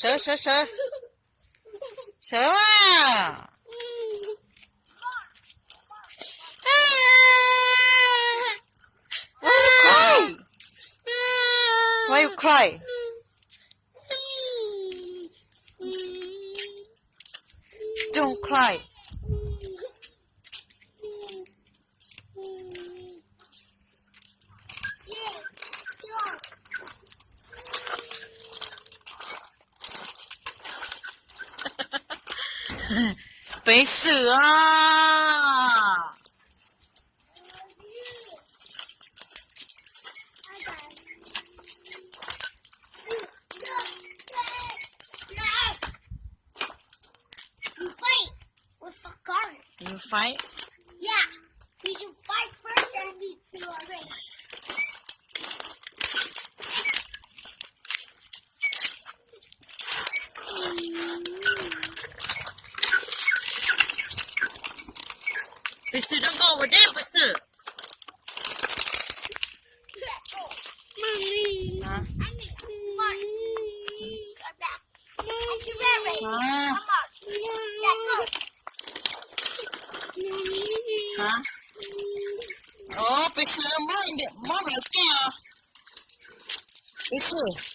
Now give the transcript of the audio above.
Sawv, sawv, sawv. Sawv mas. Why you cry? Why you cry? Don't cry. Peev xwm os. You fight with a gun. You fight? Yeah. We should fight first and we do a race. Peev xwm, don't go over there, Peev xwm. Mommy. Hah? I mean, come on. Come on. Hah? Come on. Yeah, go. Hah? Ov, Peev xwm, mob, mob lawv kiag. Peev xwm.